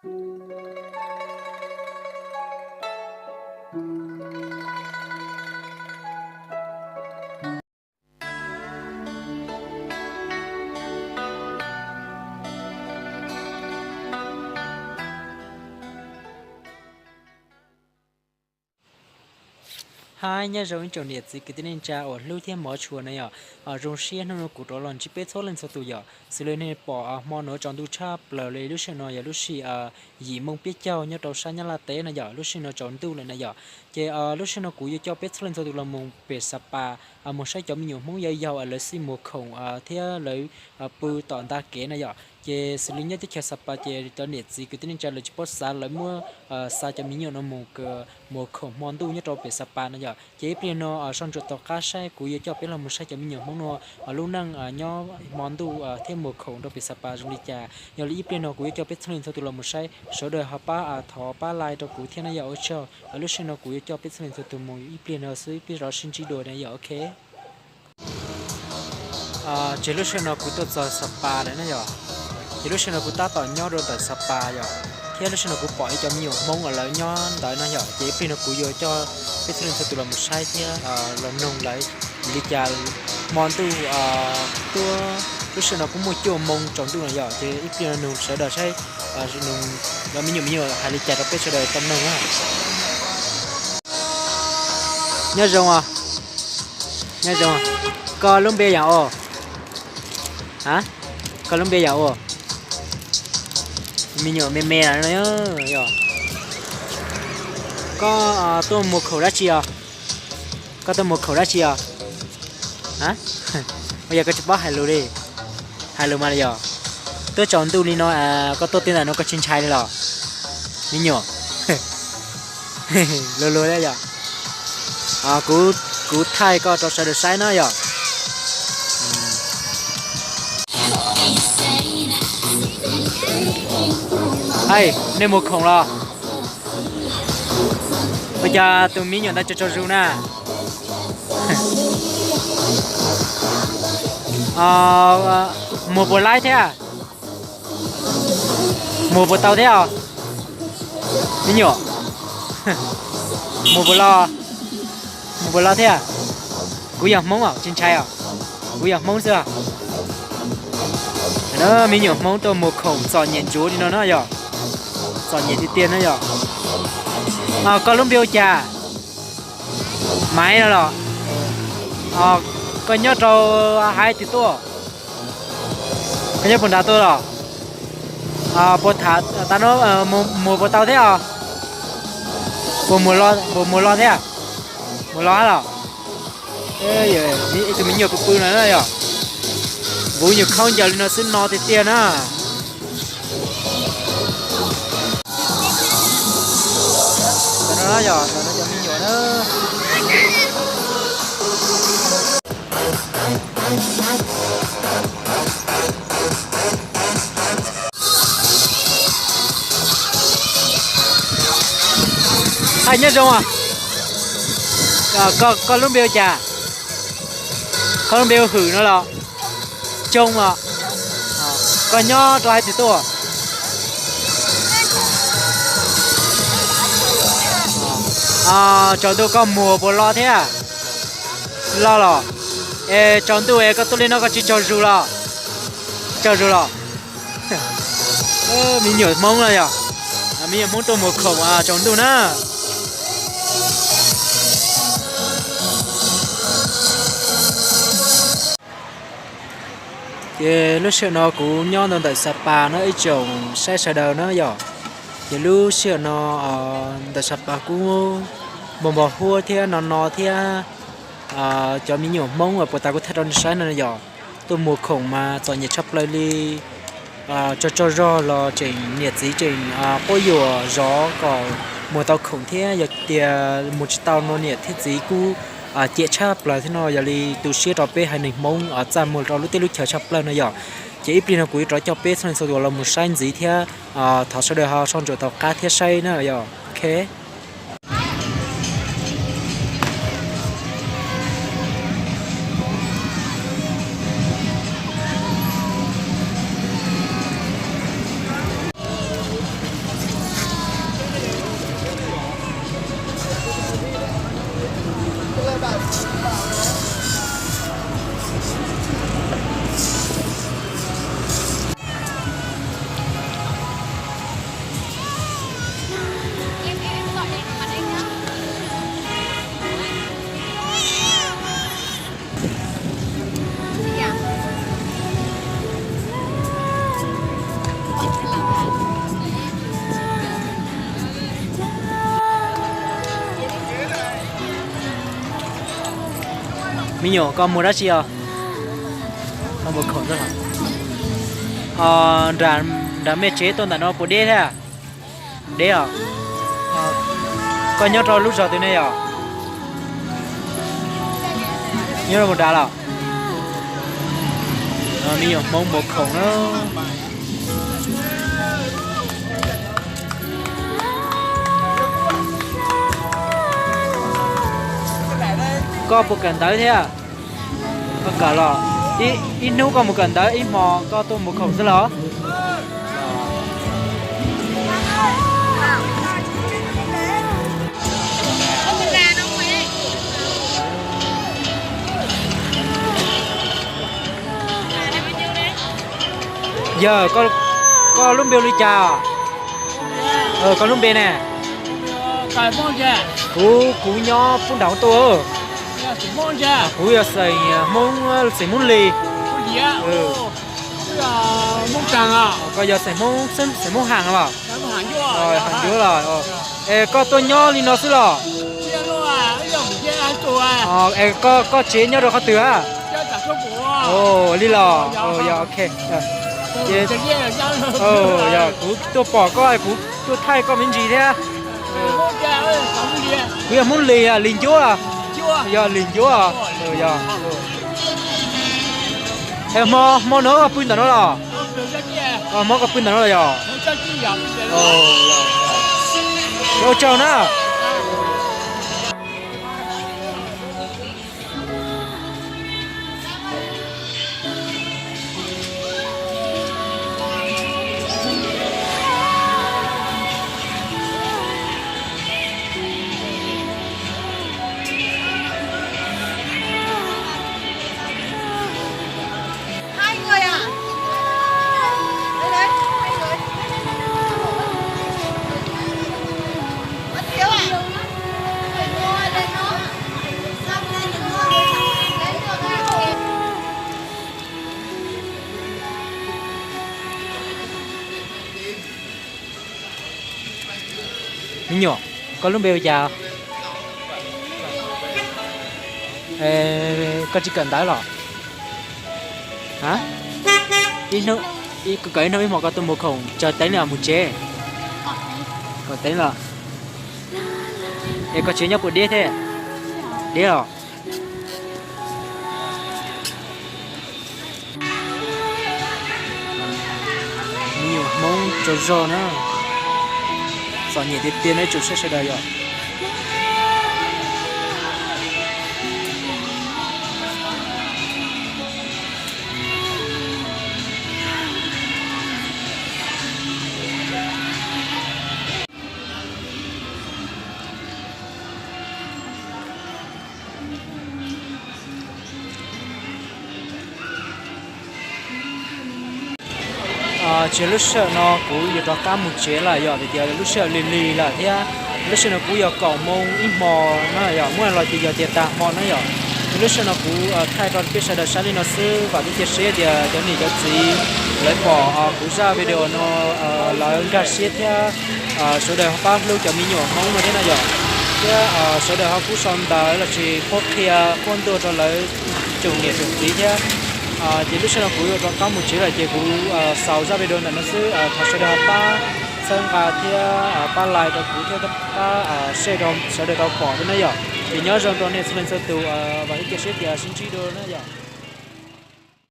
Hais nyob zoo ib tsoom niam txiv kwv tij neej tsa uas hlub thiab hmov tshua na yom. Zoo siab hnub no kuv rov los ntsib peb txhua leej txhua tus yom. Xws li nej pom hmo no tsaus ntuj tshaj plaws li, lub sij hawm no yog lub sij yim moo peb caug nyob rau sab Nyab Laj teb na yom, lub sij hawm no tsaus ntuj lawm na yom. Ces lub sij hawm no kuv yuav coj peb txhua leej txhua tus los mus pem Xa Pas, mus saib cov me nyuam Hmoob yau yau lawv xij muag khoom thiab lawv pw tom ntag kev na yom. Ces xws li nyob teb chaws Xa Pas ces cov niam txiv kwv tij neej tsa lawv tsis paub xav, lawv muab xa cov me nyuam no mus muag khoom hmo ntuj nyob rau pem Xa Pas no yom. Ces ib pliag no soj ntsuam tom qab saib kuv yuav coj peb los mus saib cov me nyuam Hmoob no lub neej nyob hmo ntuj thiab muag khoom rau pem Xa Pas zoo li cas. Yog li ib pliag no kuv yuav coj peb txhua leej txhua tus los mus saib, sawv daws ho pab thov pab like rau kuv thiab na yom, ua tsaug. Lub sij hawm no kuv yuav coj peb txhua leej txhua tus mus ib pliag no xwb, peb rov sib ntsib dua na yom, ok. Ces lub sij hawm no kuv tuaj txog Xa Pas lawm na yom. Ces lub sij hawm no kuv tab tom nyob rau ntawm Xa Pas yom, thiab lub sij hawm no kuv pom ib cov me nyuam Hmoob uas lawv nyob ntawd no yom, ces ib pliag no kuv yuav coj peb txhua leej txhua tus los mus saib thiab los noog lawv li cas hmo ntuj tuaj. Lub sij hawm no kuj muaj cuaj moo tsaus ntuj no yom, ces ib pliag no noog sawv daws saib, noog cov me nyuam me nyuam hais li cas rau peb sawv daws tau noog na. Nyob zoo os. Nyob zoo. Koj lub npe yam ua? A, koj lub npe yam ua? Me nyuam me me no yog. Koj tuaj muag khoom dab tsi os? Koj tuaj muag khoom dab tsi os? A, ua yog koj tsis paub hais lus li. Hais lus mas li yog. Tuaj tsaus ntuj li no, koj tuaj teb ntawm no koj tsis ntshai li los? Me nyuam. Luag luag thiab yom. Kuv, kuv thaij koj rau sawv daws saib na yom. Hais, nej muag khoom los? Ua cas tus me nyuam ntawd tsaug tsaug zug na? Muag puas laib thiab? Muag puas tau thiab os? Me nyuam, muag puas lo, muag puas lo thiab? Kuv yog Hmoob os, tsis ntshai os. Kuv yog Hmoob xwb os. Me nyuam Hmoob tuaj muag khoom txom nyem ntsuav li no na yog. Txom nyem tiag tiag na yog. Koj lub npe ua cas? Maiv no los? Koj nyob rau haiv twg tuaj? Koj nyob puag nrad tuaj los? Puas tham tas no, muag puas tau thiab os? Puas muag lo thiab? Muag lo los? Ib tug me nyuam pw pw no na yog. Npuv nyuag khaub ncaws li no xwb no tiag tiag na. Ntawm no yog ntawm no cov me nyuam na. Hais nyob zoo os. Koj lub npe ua cas? Koj lub npe ua Hwm no los? Tsoo os. Koj nyob rau haiv twg tuaj? Tsaus ntuj koj muag puas lo thiab? Lo los? Es tsaus ntuj es koj tuaj li no koj tsis tsaug zug los? Tsaug zug los? Me nyuam Hmoob no yog, me nyuam Hmoob tuaj muag khoom tsaus ntuj na. Ces lub sij hawm no kuv nyob ntawm Xa Pas no ib tsoom saib sawv daws na yom. Ces lub sij hawm no ntawm Xa Pas kuj npog npog huab thiab no no thiab. Cov me nyuam Hmoob uas puag ta kuv thaij rau nej saib no yom, tuaj muag khoom mas txom nyem tshaj plaws li. Tsaug tsaug zog los tseem niam txiv tseem quab yuam zov kom muag tau khoom thiab, yog tias muag tsis tau no niam thiab txiv kuj cem tshaj plaws thiab no. Yog li tu siab rau peb haiv neeg Hmoob txaj muag rau lub teb lub chaws tshaj plaws no yom. Ces ib pliag no kuv yuav rov coj peb txhua leej txhua tus los mus saib ntxiv thiab, thov sawv daws ho soj ntsuam tom qab thiab saib na yom. Ok. Me nyuam, koj mus dab tsi os? Koj mus khoom xwb los? Nram mej tsev tuaj ntawm no puas deb thiab? Deb os. Koj nyob rau lub zos twg ne yom? Nyob rau Mus Dav los? Me nyuam Hmoob mus khoom na. Koj puas kawm ntawv thiab? Koj kawm los? Ib hnub koj mus kawm ntawv, ib hmo koj tuaj mus khoom xwb los? Yawg, koj lub npe hu li cas? Koj lub npe ne? Kuv, kuv nyob pub nram tuaj. Kuv yog xeem Hmoob, xeem Hmoob Lis. Koj yog xeem Hmoob, xeem Hmoob Ham los? Ham Ncuab los. Es koj tuaj nyob li no xwb los? Es koj tsev nyob rau qhov twg a? Li los, yog, ok. Yog kuv tuaj pom koj, kuv tuaj thaij koj me ntsis thiab. Kuv yog Hmoob Lis, Lis Ncuab. Yog Lis Ncuab. Hmo, hmo no koj pw ntawm no los? Hmo koj pw ntawm no los yog? Ua tsaug na. Me nyuam, koj lub npe hu cas? Koj tsis kawm ntawv los? Ib hnub, koj kawm ib hnub ib hmo koj tuaj mus khoom, tsaws teeb los mus tsev? Kawm teeb los? Es koj tsev nyob puas deb thiab? Deb los? Me nyuam Hmoob tsaug zog na, txom nyem tiag tiag na ib tsoom saib sawv daws yom. Ces lub sij hawm no kuv yuav rov qab mus tsev lawm yom, vim tias lub sij hawm lig lig lawm thiab. Lub sij hawm no kuv yog kaum moo ib hmo na yom, muab los ces yog tias tag hmo na yom. Ces lub sij hawm no kuv thaij rau peb sawv daws saib li no xwb, vam thiab cia siab tias cov niam cov txiv lawv pom kuv zaj video no lawv nkag siab thiab sawv daws ho pab hlub cov me nyuam Hmoob no thiab na yom. Thiab sawv daws ho kuj sau ntawv los sis qhuab qhia qhuab ntuas rau lawv tsoom niam tsoom txiv thiab. Ces lub sij hawm no kuv yuav rov qab mus tsev lawm ces kuv xaus zaj video ntawm no xwb, thov sawv daws ho pab txhawb nqa thiab pab like rau kuv thiab pab share rau sawv daws tau pom thiab na yom. Ces nyob zoo rau nej txhua leej txhua tus, vam thiab cia siab tias sib ntsib dua na yom.